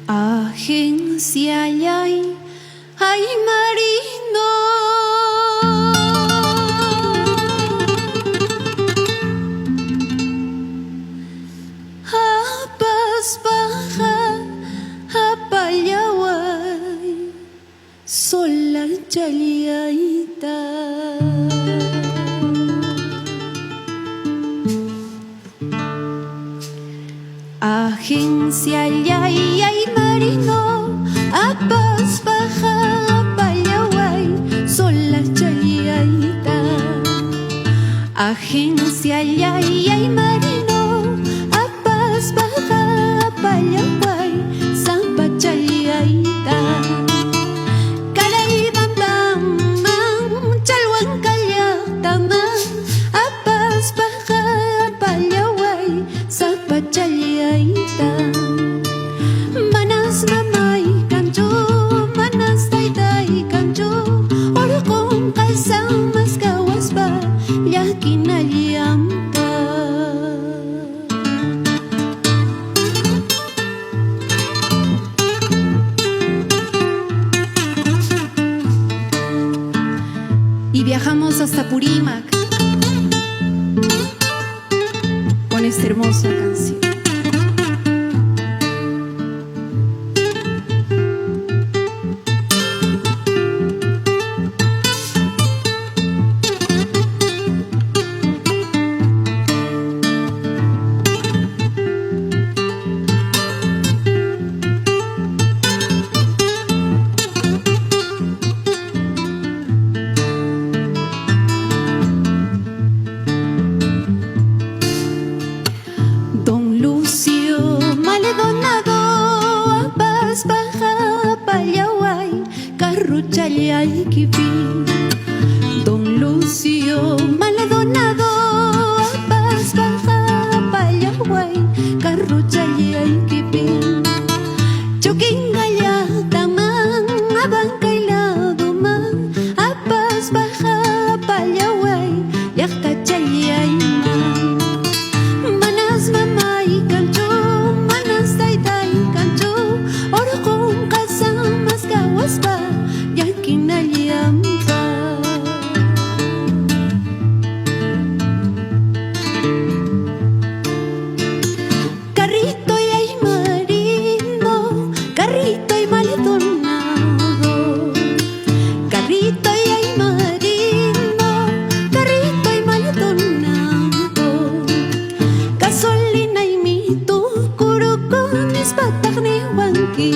Agenciallay, ay marino. Apaspaqa apallaway solachallayta. Agenciallay, ay marino, apaspaqa apallaway solachallayta. Agenciallay, ay marino, apaspaqa apallaway sampachallayta. Caray bam bam man, chalwankallaqtaman, apaspaqa apallaway sapachallayta. Manas mamay kanchu, manas taytay kanchu, urqun qasan maskawaspa llakinallampa. Y viajamos hasta Purímac con esta hermosa canción. Don Lucio Maldonado, apaspaqa apallaway carruchallaykipi. Don Lucio Maldonado, apaspaqa apallaway carruchallaykipi. Chuquingallaqtaman, Abancayladuman, apaspaqa apallaway llaqtachallayman. Manas mamay kanchu, manas taytay kanchu, urqun qasan maskawaspa llakinallampa. Carrito y ay marino, carrito y maldonado. Carrito y ay marino, carrito y maldonado. Gasolina y mi tucuruco, mis patagni wanki.